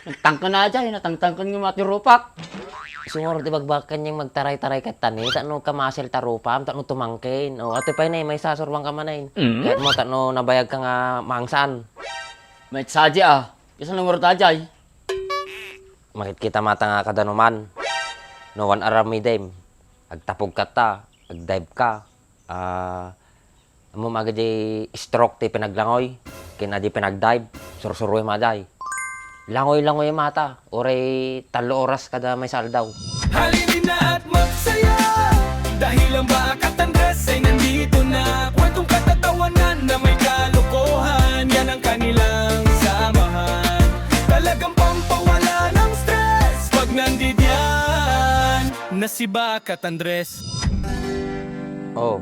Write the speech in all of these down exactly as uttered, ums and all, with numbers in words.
Tangken a jay, natangtangken nga mati rupak. Sumaro ti bagbagak ken nga agtaray-taray ket tani, tapno kamasil ta rupam, tapno tumangken. O, ato pay nay, maysa, surbang ka manen. Mm. Ket mo, tapno nabayag ka nga mangsan. Maysa jay a, kisa nangurat a jay. Makitkita mata nga kadanuman. No, wan aramidem. Agtapog ka ta, agdive ka. Ah, Ammom, aga di stroke ti pinaglangoy, ken a di pinagdive, sursuruem a jay. Langoy-langoy a mata, uray tallo oras kada maysa aldaw. Halina at magsaya, dahil ang Bakat Andres ay nandito na. Kwentong katatawanan na may kalokohan, yan ang kanilang samahan. Talagang pampawala ng stress pag nandidiyan na si Bakat Andres. Oh.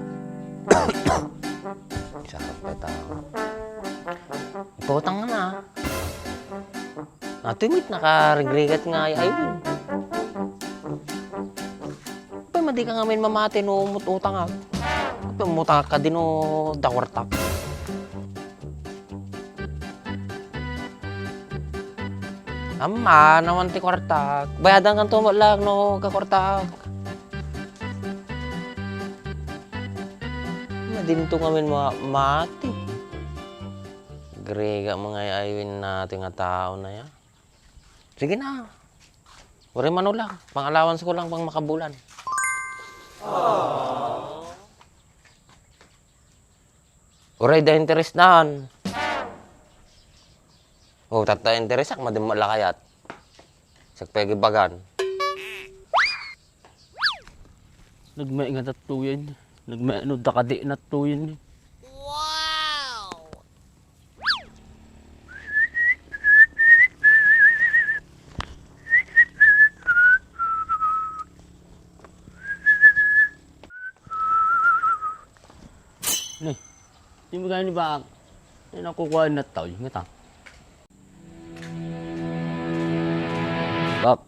Sarap na tao. Iputang na. Nato met nakarigrigat nga ay-, ayun. Pay madi ka ngamin mamati no umut-utang a. Pay umutang ka din no dawartak. Amma, nawan ti kwartak. Bayadan kan tumo lang no kakwartak. Nadinto ngamin ma-, mati. Grega mga ay-, ayun natin nga tao na ya. Sige na. Uray man lang. Pang-allowance ko lang pang makabulan. Uray da interes nan. Oh, tatta interes ak, madem lakayat. Sakpay gibagan. Nagmaingat at tuyen. Nagmaingat da kadi na tuyen. Wow! Ni, di mo kaya ni Baang. Ay, nakukuha na tao. Ngata. Bak.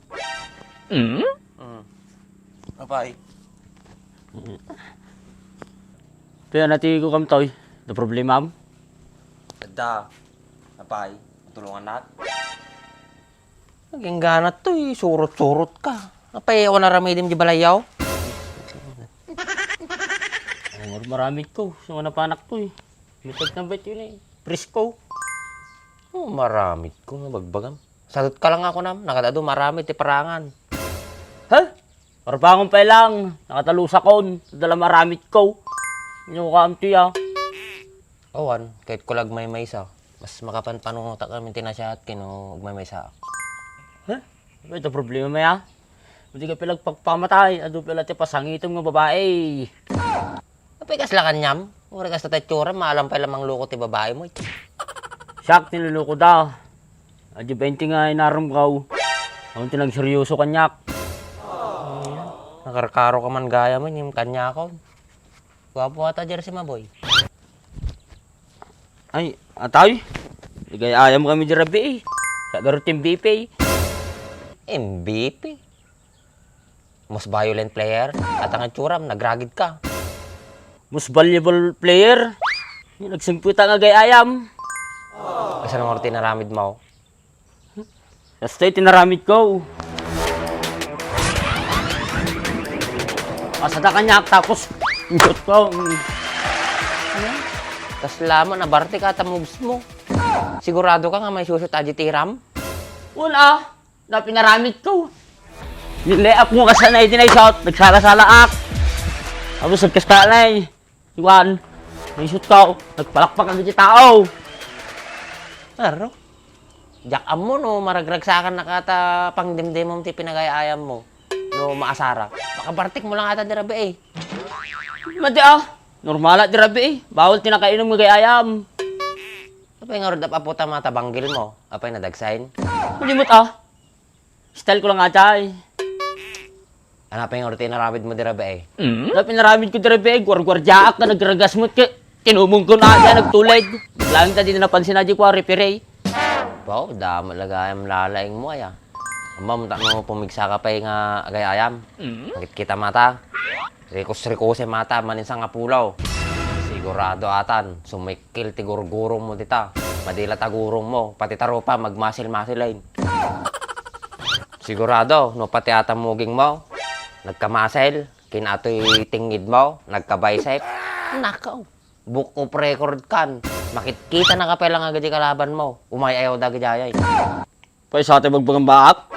Mm? Mm. Apay? Kaya nati ko kam, Toy. Da problemam? Adda. Apay, matulungan nat? Nagingganat, Toy. Surot-surot ka. Apay, awan aramidim di balayaw? Ay, mar-, maramid ko. Sa mga napanak, Toy. Mitad ng bet yun eh. Presko. Oh, maramid ko nga bagbagam. Sadot ka lang ako nam, nakadado maramid ti parangan. Ha? Marbangon pay lang, nakatalus akon, dala maramid ko. Inyo ka amti, ah. Awan, kahit ko lag may maysa. Mas makapanpanunotak kami ti nasihat ken no agmaymaysa. Ha? Ito problema, maya? Hindi ka pala pagpamatay, adu pala ti pasangitom nga babae. Apay kasla kaniam? Uray kasta ti itsura, maalam pay la mangluko ti babae mo. Siak ti niluluko da. Adi bainte nga inaramkaw. Awan ti nagseryoso kaniak. Nakarkaro ka man gayam, ngem kaniakon. Guapo ata jersey, maboy. Ay, atay. Igay-ayam kami di rabii. Sa garut M V P. M V P? Most violent player? Ata nga itsuram, nagragid ka. Most valuable player? Nagsimputa nga gay ayam. Kasano nga ti naramid mo? Basta itinaramid ko. Asada kaniak tapos shoot ko. Kasla mo, nabarti ka ta moves mo. Sigurado ka nga may shoot-shoot adi ti ram? Wala. Na pinaramid ko. Nilay ako nga kasana iti naisot, nagsala-salaak. Tapos nagkasala na eh. Iwan, naisot ko, nagpalakpak ang iti tao. Aro? Diak ammo no maragragsakan na kata pangdemdemom ti pinagay-ayam mo. No maasara. Makabartik mo lang ata di rabii eh. Madi ah, normal at di rabii eh. Bawal tinakainom nga gay ayam. Apay nga rod aputa mata banggil mo? Apay nadagsain? Malimot ah. Style ko lang atay. Ano pa yung orti naramid mo dira ba eh? Mm? Ano pinaramid ko dira ba eh? Gwargwardiaak na nagragasmot ka. Tinumong ko na atay, nagtulid. Biglang ta di na napansin na di ko, referee. Wow, damo lagayam lalaing mo aya. Amam, ta no pumigsa ka pa nga agay-ayam. Mm? Nakit kita mata. Rikos-rikose mata, maninsa nga pulaw. Sigurado atan, sumikil ti gurgurong mo dita. Madila ta gurong mo, pati tarupa, magmasil-masil lain. Sigurado, no pati ata muging mo, nagkamasel, ken atoy tingngid mo, nagka-bicep. Nakaw, Book of Record kan. Makitkita na ka pay lang nga di kalaban mo. Umay-ayaw da gidi ay. Pay sa ti bagbagang baak?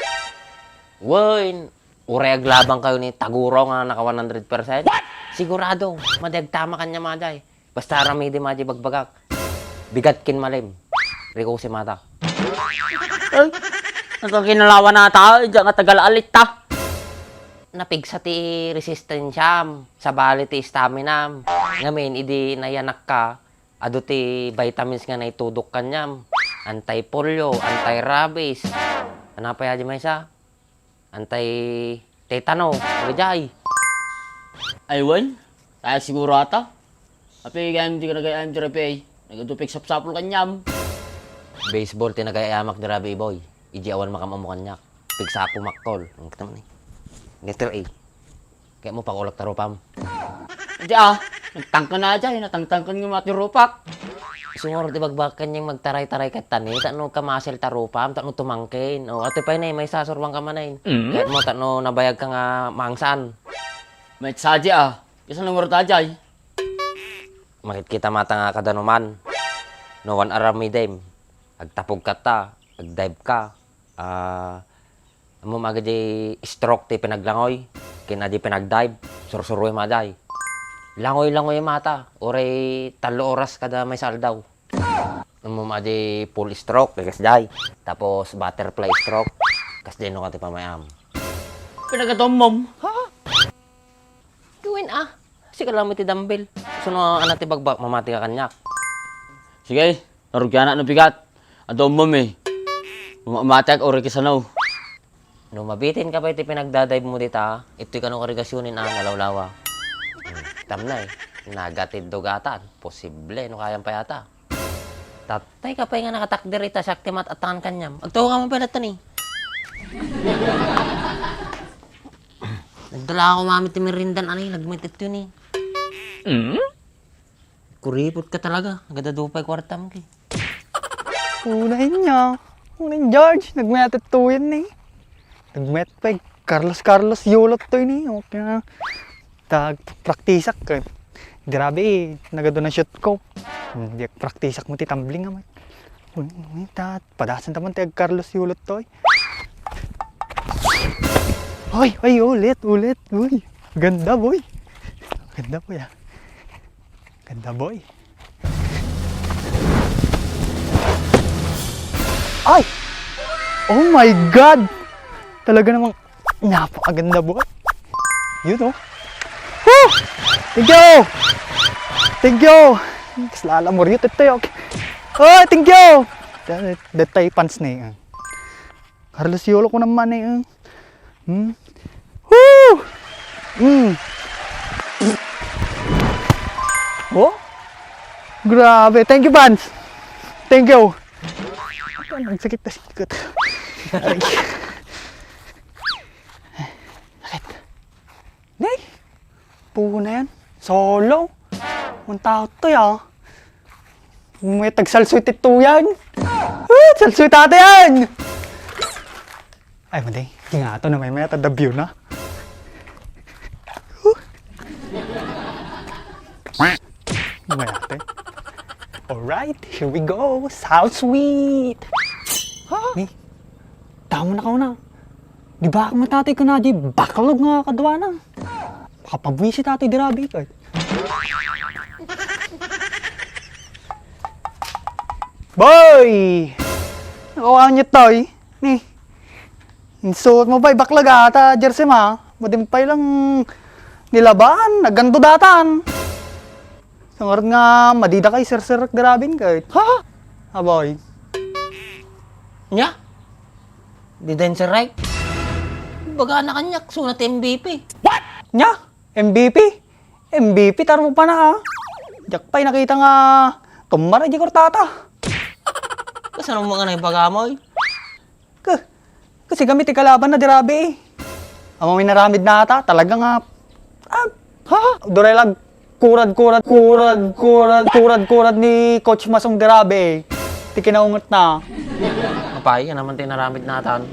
Wen, uray aglabang kayo ni Taguro nga naka one hundred percent. Sigurado, madi agtama kanya maday. Basta aramidi maday bagbagak. Bigat kin malim. Rikusi mata. Ay, nakakinalawan na ta, diyan nga tagal alit ta. Napigsa ti resistensyam, sabali ti staminam. Ngamin, idi nayanakka, adu ti vitamins nga naitudok kaniam. Anti-polio, anti-rabies. Ano pa yadi maysa? Anti-tetano, agayay. Ay, wen, tayo siguro ata. Api, gayam di ka nagayam di repe. Nagadu pigsapsapul kaniam. Baseball ti nagayamak di rabi, boy. Iji awan makam-amo kaniak. Pigsapo makkol. Ang kita man eh. Letter A. Kaya mo pakulak tarupam. Adi ah, nagtangkan na adi, natangtangkan nga mati rupak. Sumuro ti bagbakan yung magtaray-taray ket tani, tano kamasel tarupam, tano tumangkin. O, ati pay na, may sasurwang ka manen. Mm. Kaya mo tano nabayag ka nga mangsan. May saji ah, isa numero ta adi. Makit kita mata nga kadanuman. No one aram me dem. Agtapog ka ta, agdive ka. Ah, ammom agidi stroke ti pinaglangoy, ken adi pinagdive, sursuruy maday. Langoy-langoy mata, uray tallo oras kada maysa aldaw. Ammom adi full stroke, kasdiay. Tapos butterfly stroke, kasdiay no kati pamayam. Pinagatommom. Ha? Gawin ah. Sika lang ti dumbbell. Suno anak ti bagbak, mamati ka kaniak. Sige, narugyanak no bigat. Adu ummom eh. Mamatiak uray kisano. No mabitin ka pay ti pinagdadive mo dita, itoy kano karigasyunin a nalawlawa. Hmm, tamnay, nagatid dugatan. Posible no kayam pay ata. Tatay ka pay nga nakatakder ita siak ti mat-atangan kaniam. Agtuo ka man pay latta ni. Nagdala ako mami ti merindan ani, nagmetet yun eh. Mm? Kuripot ka talaga. Nagadadupay kwartam ki. Una inyo. Una in George, nagmetet tuyen ni. Nagmet pay Carlos Carlos Yulot to ini. Okay na. Tag praktisak ka. Grabe eh. Nagado na shoot ko. Hmm, di praktisak mo ti tumbling naman. Uy, uy, tat, padasan taman ti ag Carlos Yulot to eh. Hoy, hoy, ulit, ulit. Uy, ganda boy. Ganda boy ah. Ganda boy. Ay! Oh my God! Talaga namang napakaganda, boy. Yun, oh. Woo! Thank you! Thank you! Kas lala mo, Ryut, ito, okay. Oh, thank you! Detay pants na eh. Carlos Yolo ko naman eh. Hmm? Woo! Hmm. Oh? Grabe. Thank you, Pans. Thank you. Ito, nagsakit na sikot. Aray. Sakit. Nay! Puno na yan. Solo. Ang tao to, ya. May tagsalsoy tito yan. Ah, salsoy tata yan! Ay, madi. Di nga ito na may may tadabyo na. Huh? May ate. Alright, here we go. Sound sweet. Ha? Ni, tama na ka na. Di ba, matatoy ka na di baklog nga kadwa na. Makapabwisi tatoy dirabi ka. Boy! Nakuha niyo to eh. Ni, insuot mo ba? Baklog ata, jersey ma. Madin pay lang nilaban, nagando datan. Sangarat nga madida kay sir-sir dirabin kay. Ha? Aboy. Nya? Di din si Rick. Baga na kanyak, suna ti M V P. What? Nya? M V P? M V P, tarmo pa na, ah. Diak pa'y nakita nga tumara, di kortata. Kasano mo nga naibaga mo, eh? Ka, kasi kami ti kalaban na dirabi, eh. Amo may naramid na ata, talaga nga, ah, ha? Durelag, kurad, kurad, kurad, kurad, kurad, kurad ni Coach Masong dirabi, eh. Ti kinaunget na. Pay, ano man ti inaramid natan?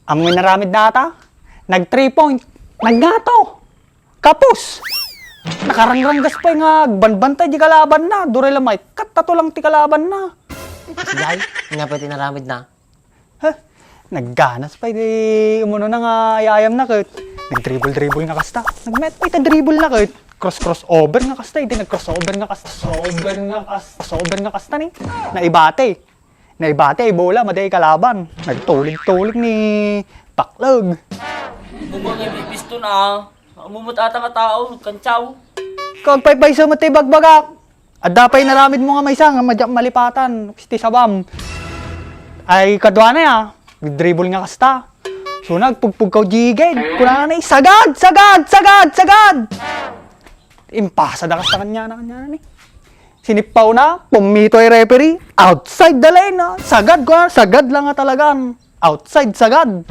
Ammoy inaramid nata? Nag three point. Nagngato. Kapos. Nakarangranggas pay nga agbanbantay di kalaban na. Duray la maikkat, tato lang ti kalaban na. Siya, ano pay ti inaramid na? Ha? Nagganas pay di umano na nga ayayam na ket. Nag-dribble-dribble nga kasta. Nagmet pay ta dribble na ket. Cross-crossover nga kasta. Idi nag-crossover nga kasta. Crossover nga kasta. Crossover nga kasta ni. Naibate. Naibate ay bola, madi ay kalaban. Nagtulig-tulig ni Paklag. Bumangay bibisto na. Umumot ata nga tao, kantsaw. Kagpaypayso met ti bagbagak. Adda pay naramid mo nga maysa nga madiak malipatan, ti sabam. Ay, kaduana ya, dribble nga kasta. So, nagpugpugkaw jigid. Kunana ni, "Sagad! Sagad! Sagad! Sagad!" Impasa da kasta kanya na, kanya na ni. Sinippaw na, pumito ay referee. Outside the line, ah. Sagad ko, ah. Sagad lang nga talagan. Outside, sagad.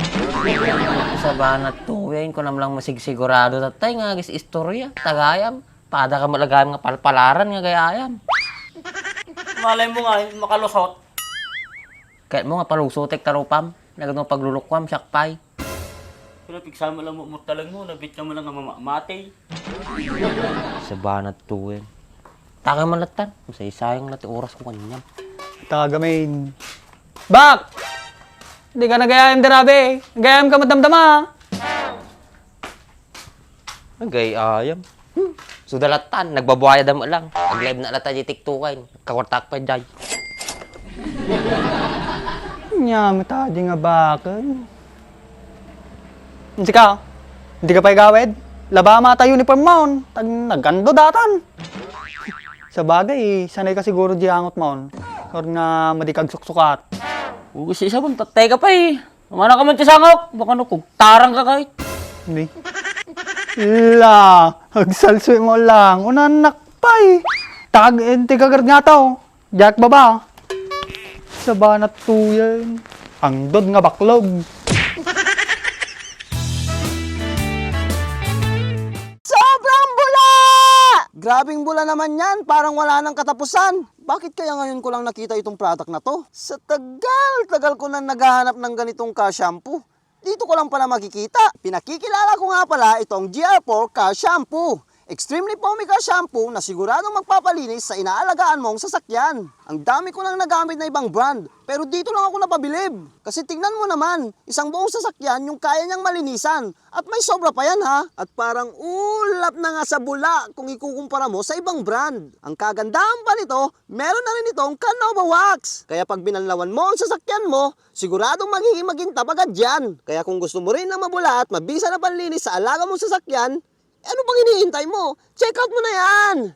Sabana tuyen, kunam lang masigsigurado tatay nga agis istorya. Tagayam. Pada ka malagayam nga palpalaran nga gayayam. Malay mo nga, makalusot. Kayat mo nga palusotek tarupam, nagano paglulukwam, siak pay. Pero pigsama lang mo, mutalang mo, nabit ka mo lang nga mamamati. Sabana tuyen. Taka man latan, masaysayang na ti oras ko kanyam. Taga main. Bak! Di ka nagayayam dirabe. Nagayayam ka madamdama. Agay ayam. Hmm. So, dalatan, nagbabuaya da met lang. Nag-live na lata di TikTok ay. Kawartak pa jay. Nya, matadi nga bakal. Sika, hindi ka pa igawid? Laba mata uniform maon. Tag nagando datan. Sabagay, sanay ka siguro di angot maon. Or nga madi kag suksukat. Uy, si isa pun, tatay ka pa eh. Umana ka man ti sangok, baka no, kugtarang ka kay. Ni. La, agsalsui mo lang. Unanak pay. Tag, enti ka gad nga tao. Jack baba. Sabana tuyen. Ang dod nga baklog. Sobrang bula! Grabing bula naman yan. Parang wala nang katapusan. Bakit kaya ngayon ko lang nakita itong product na to? Sa tagal-tagal ko na naghahanap ng ganitong ka-shampoo. Dito ko lang pala makikita. Pinakikilala ko nga pala itong G R four Ka Shampoo. Extremely foamy ka shampoo na siguradong magpapalinis sa inaalagaan mong sasakyan. Ang dami ko nang nagamit na ibang brand, pero dito lang ako napabilib. Kasi tingnan mo naman, isang buong sasakyan yung kaya niyang malinisan at may sobra pa yan ha. At parang ulap na nga sa bula kung ikukumpara mo sa ibang brand. Ang kagandahan pa nito, meron na rin itong Canova Wax. Kaya pag binanlawan mo ang sasakyan mo, siguradong magiging magintab agad yan. Kaya kung gusto mo rin ng mabula at mabisa na panlinis sa alaga mong sasakyan, eh, ano pang hinihintay mo? Check out mo na yan!